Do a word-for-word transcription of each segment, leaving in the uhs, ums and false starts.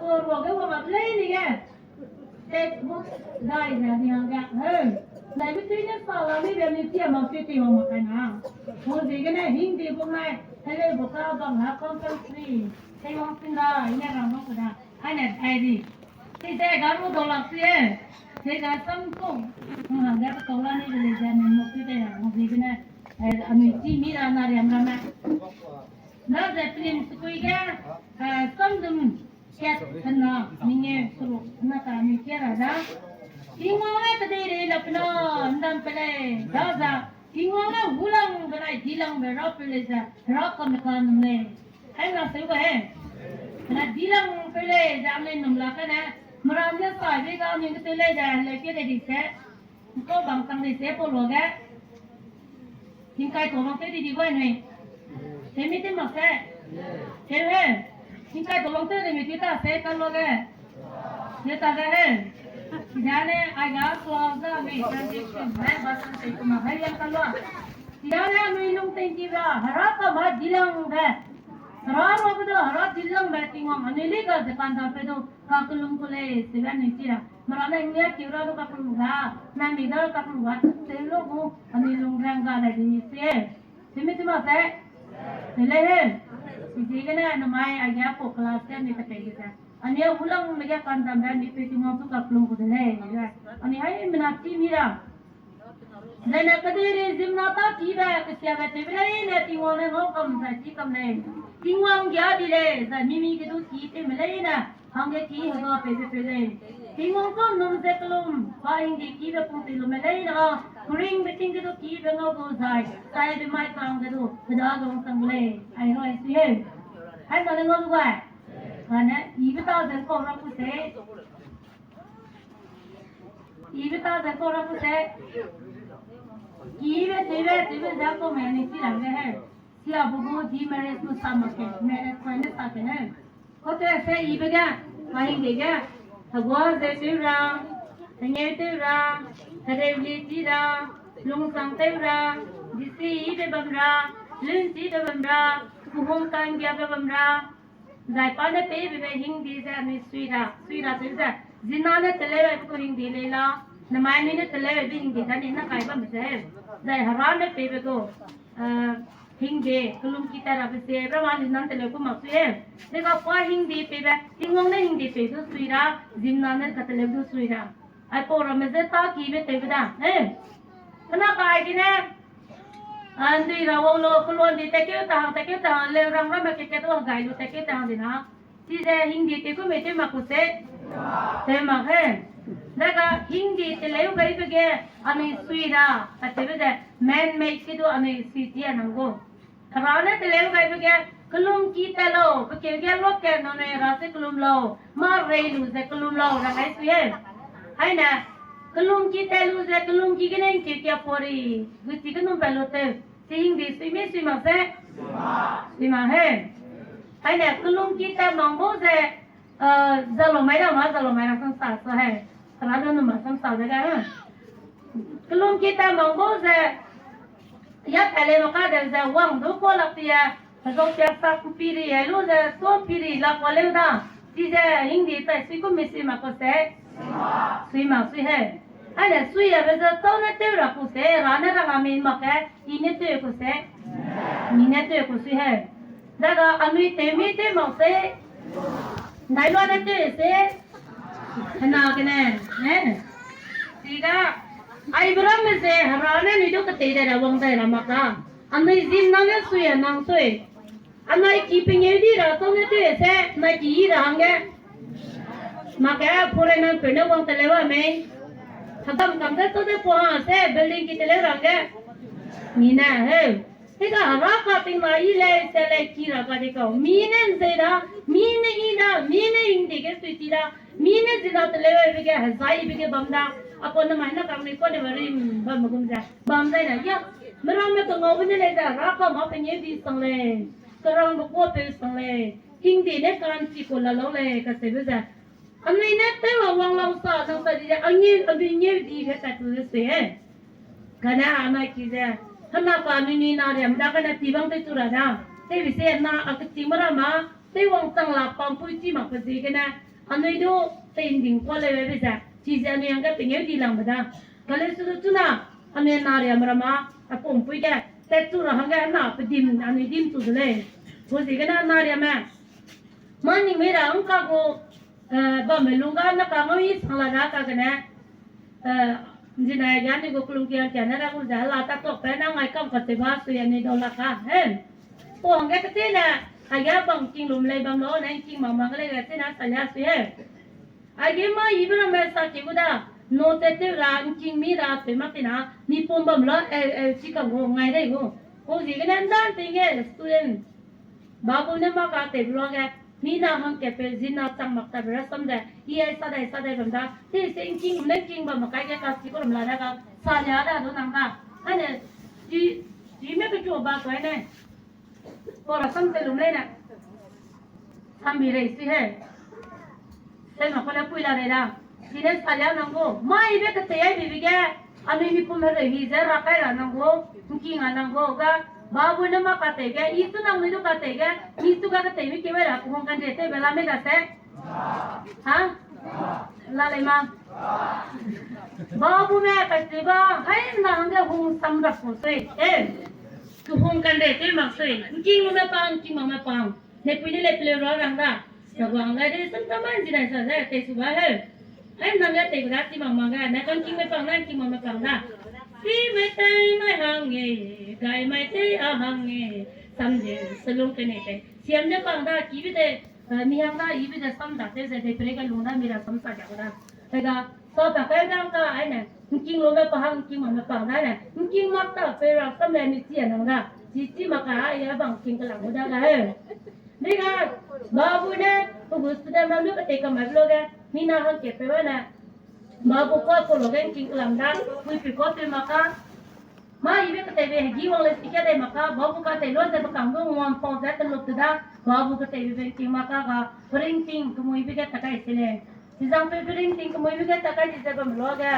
Ruage wang a play ni ge. Textbook dai ze ni hangge. Heu. Dai be tui ne sa la ni be ni tia ma tui tui wang ma kai na. Hau ziegene Hindi bung nai. Heleu bu ka bang ha compulsory. Tei wang sin da, ine rang bang ku da. Aine dai di. Tei ze ga ru dau lak si e. Tei ga sam kung. Hangge pe kau la ni be le ze ni mo tui tei ra. Hau ziegene. Eh, anui chi mi ra na riam ra na. Na ze film sukui ge, eh, samdum kat kena, mingeu seruk na ta mi kia ra da. Tingwang ne kedeirei la pena, ndam pe lei, da za. Tingwang ne hulang benai dilangbe ra pe lei ze, ra kam ka num lei. Hai na seu ga he. Na dilang pe lei ze, anui num la ka ne, meram ne sai be ga anui ke te lei ze, le ke de di se. Nkau bang tang di se pau luage. Tingkai kau bang tew di di gai nui. Temi tew mak se. Teu he. Tingkai kau bang tew di mi ti ta se ka luage. Ne ta ga he. Jane, ai ga sua za mi transition. Hai ba san se kuma hai yang ka lua. Jane, anui lung teng ki ra. Hera ka ma dilang be. Hera ro be do, hera dilang be Tingwang. Anui li ga ze kan da pe do. Ka kelum ku lei, se ga nui chi ra. Mera ne ngia ki ra du ka kelum ga, na mi da ka kelum ga, se lo gu, anui lung rang ga lei di se. Se mi ti ma se? Se lei he. Isi gene namai a ya ko class ten ni ta kai ge se. Ani a hulang me ya kan dam da ni pe ti ma su ka kelum ku de lei. Ani hai mena chi mi ra. Zene kedeirei ziemmena ta kibe, kesiabe tewbe leine Tingwang ne ngau kam zai chi kam lei. Tingwang gia di lei, zai mimi ge du ki tewme leine, hangge ki hega peibe peu lei. Tingwang kam num ze kelum, pa hingde kibe pung tei lume leine a, kuringbe ting ge du kibe ngau gu zai, saibe mai kang ge du, keda gong sang lei. Ai roi si he. Hai ma ne ngau lu gai. Kane, ibe ta ze kau ra ku se. Ibe ta ze kau ra ku se. Ibe tewbe, tewbe ze kau me ni chi lang de he. Sia bu gu di marriage gu sa mak ke, marriage point ne sa ke ne. Kau te se ibe ge, pa hingde ge. Hegua ze tew ra, hengeu tew ra, hereu li chi ra, lungsang tew ra, disi ibe bam ra, lun chi be bam ra, kuhung kanggiabe bam ra, Zai pa ne peibe be hingde ze anui sui ra, sui ra tew ze. Zina ne teleu aibe gu hingde lei la, namai anui ne teleu aibe hingde da ni na kai bam ze. Zai hera ne peibe gu, eh, hingde, kelum ki ta rabe ze, brama ni nan teleu gu mak sui e. Dega pa hingde peibe, Tingwang ne hingde pei du sui ra, zina ne ka teleu du sui ra. Aipau ramme ze ta kibe tewbe da, eh. Kena kai gene, a, ndui ra wau lo, keluan di tekeu ta hang, tekeu ta hang, leu rang ramme ke ke du gai lu tekeu ta hang di na. Chize hingde tew gu mei tew mak ku se. Tew mak he. Dega hingde teleu gaibe ge, anui sui ra, a tewbe ze, man made ke du anui sui chi a nang gu. Hera ne teleu gaibe ge, kelum ki tat lau, pe keu ge luak ke nangnui hera ze kelum lau, mâ rei lu ze kelum lau, ra gai sui e. Hai ne, kelum ki tat lu ze kelum ki gene ngkeu kia pori, gu chi kenum pat lu tew, chi hingde sui mei sui mak se? Sui mak he. Hai ne, kelum ki tat mang bau ze, Eh, zalo mai ra ma, zalo mai ra sam sa su hai. Hera du numa sam sa de ga. Kelum ki tat mang bau ze, ya tat lei ma ka de ze, wang du kuâ lak ti e, hezau pia sak piri e lu ze, suam piri lak kuâ leu da. Chize hingde tai sui ku mi sui mak ku se. Sui mak sui he. Aine sui e be ze, chau ne tew ra ku se, ra ne rang a mi mak e, i ne tew ku se. Mi ne tew ku sui he. Dega anui tew mi tew mak se. Nailua ne tew se. Hena gene, eh. Siga, aibe ramme ze, hera ne anui du ketei dai ra wang dai ra mak ka. Anui zim nang ne sui a nang sui. Anai ki pengeu di ra tau ne tew se, nai ki yi ra hangge. Mak ke, pure nang peu ne wang teleu a mei. Hekam kam ze tau de pua ha se, building ki teleu ra hangge. Mi ne, he. Tega hera ka ting la yi lei, se lei ki ra ka di kau. Mi ne nzei da, mi ne yi da, mi ne hingde ge sui ti da, mi ne zina teleu aibe ge, hezai be ge bam da. Apau namai na kang ni kau ne ba rim bam gum ze. Bam zai na ya. Meramme ka ngau be ne lei ze, hera ka ma pengeu di sang lei. Kerang be kuâ peu sang lei. Hingde ne kan chi ku la lau lei, ka se be ze. Anui ne tew a wang lau sa, nang sa di ze, anui, anui ngeu di be tat tu ze sui e. Kane anai ki ze, hena ka anui ni na riam da kane ti bang tew chu ra da. Tew bi se na a kechîngme ra ma, tew wang chang la pampui chi mak pe ziegene, Anui du teinding kuâ lei be ze, chize anui hangge pengeu di langbe da. Kale su du chuna, anui nariame rama, a pum pui ge, tat chu ra hangge na pedim, anui dim chu de lei. Gu ziegene nariame. Mâ ning mei ra ngka gu, eh, bamme lungga na ka ngau i sang la da kagene, eh, nzinai ge anui gu kelungki hangkia ne ra gu ze, la ta tuakbe na ngai kam ka tewba sui anui dau la ka, he. Pau hangge ketei ne, aige bang king lum lei bam lo, ne king mak mak lei ge, tei na salia sui he. Aige mâ ibe ramme sa ki gu da, no te tew ra, ngking mi ra, tew mak ti na, mi pum bam lo, eh, eh, chi kam gu, ngai dei gu. Gu ziegene ndan ting ge, student. Babu ne mâ ka tewbe luage, mi na hangkatpeu zina chang mak tabe rasam ze, i ai sa dai sa dai bam da, tei se ngking ne ngking bam mak kai ge ka chi ku ram la da ka, salia da du nang da. Ane, chi, chi me kechu ba kai ne. Pau rasam se lum lei ne. Sambi rei si he. Tei mak ku ne pui la rei da. Chine salia nang gu. Mâ ibe ketei ai bibe ge. Anui mi pum hereu hi ze ra kai ra nang gu. Ngking a nang gu ga. Babu ne mâ katei ge. I chu nang nui du katei ge. Mi chu ga ketei mi keu ra. Kehung kande tewbe la mei ga se. Ha? La lei ma. Babume kacheu ba, hai na hangge hung sam ra pu sui. Eh. Kehung kande tew mak sui. Ngking lume pang, ngking makme pang. Nepui ne le peleu ra rang da. Raguang gai de sam ta mai zi dai sa ze tei su ba he. Hai nang ge tei gu da chi mak mak ge. Ne kangkingme pang, ne ngking makme pang da. Chi mai tei mai hang e, gai mai tei a hang e. Sam de selung kene tei. Siam ne pang da, kibe de, eh, mi hang da, ibe de sam da, te ze de pre ga lung da, mi ra sam sa ja da. Te ga, sa pa kai dang ka, ai ne, ngking lume pa hang, ngking makme pang da ne, ngking mak ta, pe ra sam le mi chi a nang da, chi chi mak ka, ai ya bang king ka lang gu da ga he. Ni ga, babu ne, pe gu student ram lu ka te ka mai lo ge, mi na hang ke pe ba ne, babu kua ko lo ge ngking ka lang da, pui pi kua pe mak ka, Mâ ibe keteibe hegi wang le sike dei mak ka, babu katei lua ze pe kang du nguam pau ze telup te da, babu keteibe bengking mak ka ga, peringting kemuibe ge takai se lei. Chizangpeu peringting kemuibe ge takai di ze bam luage,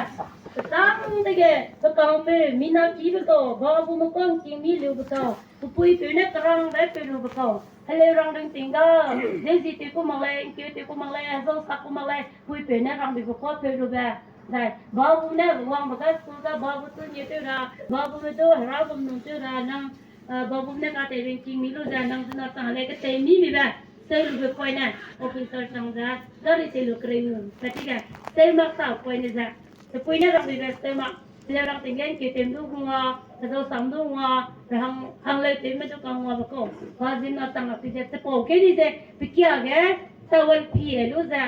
petang dege, pe kangpeu, mina kibe kau, babume kuangking mi liube kau, pepuipeu ne kerangbe peu lube kau, heleu rang ringting ga, dezi tew ku mak lei, ngkeu tew ku mak lei, hezau sak ku mak lei, puipeu ne rangbe pe kuapeu lube, zai, babu ne wangbe ga school ga, babu chu nie tew ra, babume du hera bam nung tew ra, nang, eh, babu ne katei bengking mi lu ze, nang zena chang lei ketei mi mibe, seu lube poine, officer chang ze, gari tei lu kerei ngu, katige, seu mak sa poine ze, tepui ne rangbe be seu mak, heleu rang ting ge ngkeu tew du ngua, hezau sam du ngua, hang, hang leu tewme du kang nguabe kau, pa zena chang lak ti ze, chipau kei di ze, pekia ge, towel pie lu ze,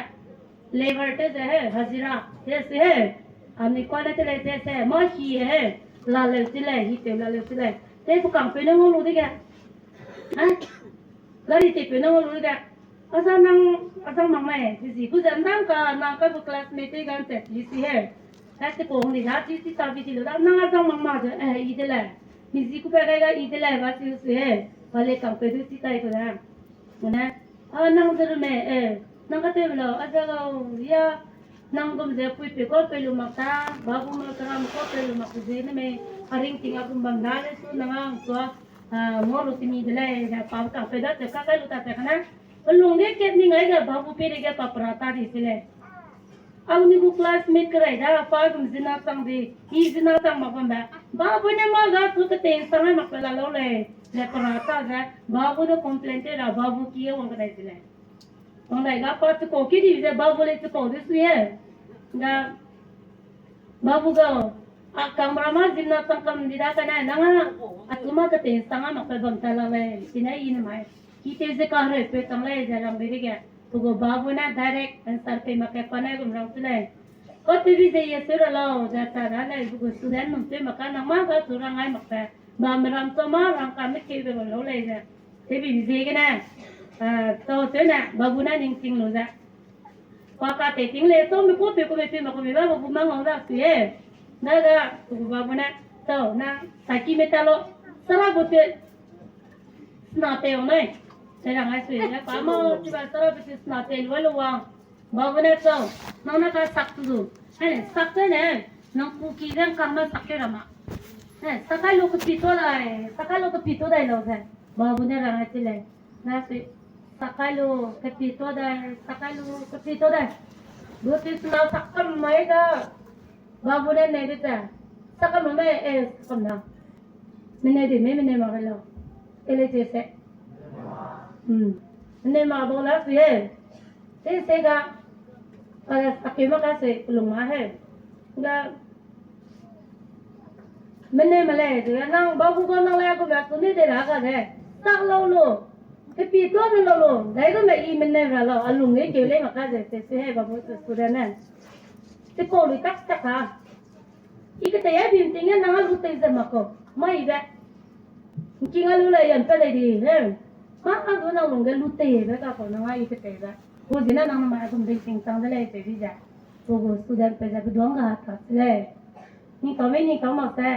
Labour tew ze he, hazira, ze se he. Anui kuane te lei ze se, mâ hi he. Laleu chi lei, hi tew laleu chi lei. Tei pe kangpeu ne ngau lu dege. Gari teipeu ne ngau lu dege. Azang nang, azang mak mei, zi gu ze nang ka, nang ka gu classmate tei gan te, zi si he. Ka te kong di da, chi chi ta bi chi lu da, nang azang mak ma ze, eh, i de lei. Mi zi gu pe gai ga i de lei, ba si su he. Ba le kangpeu du chi tai ku da. Mane, a, nang ze rume, eh, nang katewbe lau, a ze lau, ya, nang gum ze puipeu kau peu lu mak ta, babume keram kau peu lu mak ze ne mei, a ringting a gum bam da le su nang a ngtua, a, ngau lu temi de lei, ze pa kangpeu da ze kakai lu ta ze kane, pelung ge kat ning ai ge babu peireige pa pera ta di se lei. Anui gu classmate kerai da, pa gum zena chang di, i zena chang mak bambe. Babu ne mâ ga chu ketei nsang ai mak pe la lau lei, ze pera ta ze, babu ne complain tew ra, babu ki e wang kedai se lei. Wang dai ga pa chipau ki di ze, babu lei chipau de sui e. Ga, babu gau, a kang mera mâ zena chang kam di da kane, nang a, a chu mâ ketei nsang ai mak pe bam ta la lei, chine i ne mai. Ki tew ze kahereupeu chang lei, ze rangbe dege. Pe gu babu ne direct answer pei mak ke pa ne gum rang se lei. Kau tewbi ze ye seu ra lau, ze ta da lei, pe gu student num tew mak ka nang mâ ga chu rang ai mak pe. Bamme ram chau mâ rang ka me keu be bam lau lei ze. Tewbi ziegene, a, tau tew ne, babu ne ningching lu ze. Pa katei ting lei, tau me kuapeu ku me pei mak ku me ba babu mâ ngau da sui e. Na ga, pe gu babu ne, tau, na, sakime ta lau, sara bu te, sena tei wang nai. Ze rang ai sui ne, pa mâ, chiba sara bu te sena tei lu lu wang. Babu ne chau, nang ne ka sak tu du. Hai, sak te ne, nang ku ki ze kang me sak te ra ma. Hai, sakai lu kepi tu dai, sakai lu kepi tu dai lau ze. Babu ne rang ai chi lei. Na sui, Sakai lu, kepi to dai, sakai lu, kepi to dai. Baptisma sakam mai da, babu ne nei de ze. Sakam mai, eh, sakam na. Mene de, me mene ma lo. Ele je se. Hmm. Mene ma bo la su ye. Te se ga, a, saki ma ka se, lung ma he. Ga, mene ma lei, ze nang babu ga nang lei gu ba ku ni de la ga de. Sak lau lu. Kepi to ne lau lu. Dai gu me i mene ra lau. A lung e keu lei ma ka ze, se se he babu se su de ne. Te ko lu tak tak ha. I ketei a bim ting e nang a lu tei ze ma ko. Ma i be. Nking a lu lei yan pe lei di he. Ma a du nang lung ge lu tei be ka ko nang a i ketei be. Gu zi na nang ma gum ding ting chang de lei tei di ze. Gu gu student pe ze beduang ga ta se lei. Ni kau me ni kau mak se.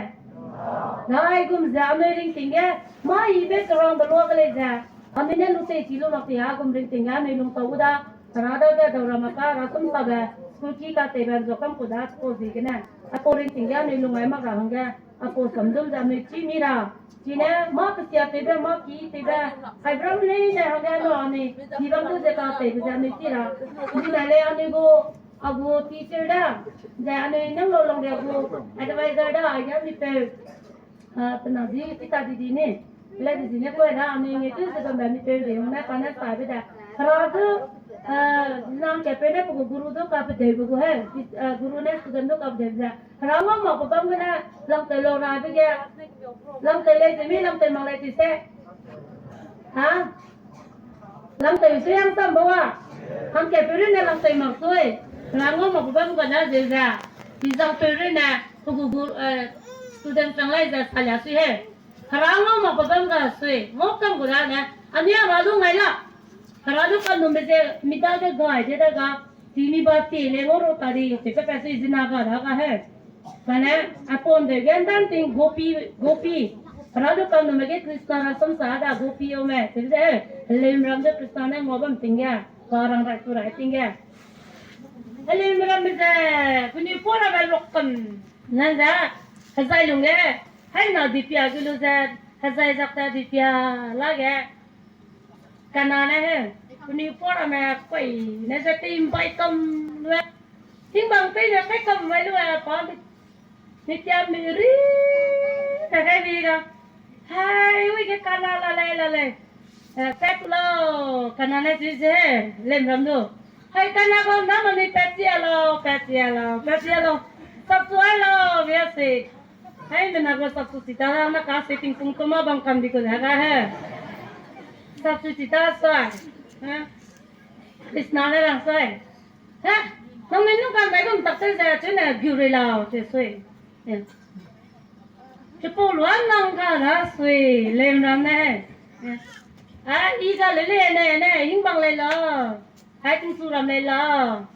Dai gum ze anui ring ting ge. Ma i be kerang be lua ke lei ze. Anui ne lu tei chi lu mak ti a gum ring ting ge anui lung kau u da. Hera dage dau ra mak ka, hera sum sa be, school ki ka tei be, nzo kam ku da, ko zi gene. Aipau ring ting ge anui lung ai mak ra hangge, aipau samdum ze anui chi mi ra. Chine, ma kesia tei be, ma ki tei be, ai bram lei ne hangge lo anui, ki bam du ze ka tei be ze anui chi ra. Ni dai lei anui gu, a gu teacher da, ze anui nang lo long de a gu, advisor da, ai ge anui peu. A, pe na di, pita di di ni. Le di di ne koi ra, anui nge tu ze bam ba mi peu de, ne pa ne sa be da. Hera du, a, nang ke pe ne pe gu guru du ka pe deu be gu he. Ti, a, guru ne student du ka pe deu be da. Hera ngau mak pe bam gene, lang tei lo ra be ge. Lang tei lei ze mi, lang tei mak lei ti se. Ha? Lang tei sui hang sam ba wa. Hang ke pe ru ne lang tei mak sui. Hera ngau mak pe bam gene ze ze. Ti zang pe ru ne. Pe gu gu, eh, student chang lai ze salia sui he. Hera ngau mak pe bam ga sui. Ngau kam gu da ne. Anui a ra lu ngai la. Hera lu ka num be ze mi da de gai de da ga. Ti mi ba ti le ngau ro ta di. Ti pe pe sui zina ga da ga he. Kane, a pon de gen dan ting gopi, gopi. Hera lu ka num be ge Krista ra sam sa da gopi o me. Ti ze he. Lem ram de Krista ne ngau bam ting ge. Ba rang rai tu rai ting ge. Heli meram ze, penui pua rabe lok kam. Nan ze, hezai lung ge, hai na dipia ge lu ze, hezai zak ta dipia la ge. Kana ne he, penui pua ramme koi, ne ze te imbai kam lu e. Hingbang pei ne kai kam mai lu e, pa mi Nitia mi ri, ta kai bi ga. Hai, ui ge kana la lei, la lei. Eh, pet lo, kana ne zi ze, lem ram du. Hai kana ga na ma ni pet sia lo, pet sia lo, pet sia lo. Sap tu ai lo, bia se. Hai, me na ga sap tu sita na ka se ting tung to ma bang kam di ko da ga he. Sap tu sita sai. Ha? Krishna ne rang sai. Ha? Nang me nung kan bai gum tak se ze, chune giu rei lau, che sui. Eh. Che pau lua nang ga ra sui, lem ram ne. Eh. A, i ga le le ne, ne, hingbang le lau. Hai ting su ram le lau.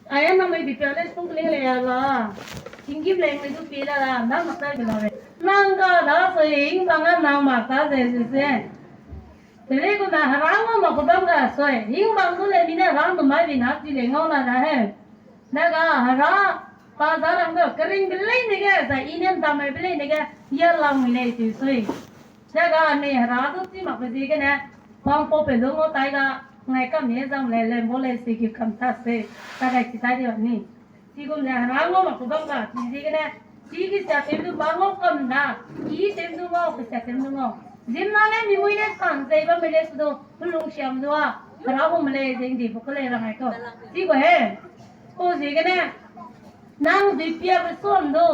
Ai, nang me bi pia le sung kling le ya lau. Hinggim le me du pi la la, nang mak tai bi lau le. Nang ga ra sui, hingbang a nang mak ta ze, ze, ze. Tele gu na hera ngau mak gu bam ga sui. Hingbang du le mi ne hera ndu mai bi na chi le ngau la da he. Daga hera pa za rang ga kering be lei ne ge, za i ne nda mai be lei ne ge, ya lang mi lei chi sui. Daga ne hera du chi mak be ziegene, pam pau pe du ngau tai ga, ngai kam ne zam le, le mo le si ki kam ta sui. Ta ga chi ta di ni. Chigum ze hera ngau mak gu bam ga, chi ziegene, chi kisia tew du ba ngau kam da, i tew du ngau, kisia tew du ngau. Zimna ne mi mui ne sang zei bam me le su du, pelung siam du a, hera gu me le zeng di bu ke le rang ai kau. Chi gu he, kau ziegene, nang dui pia be suam du,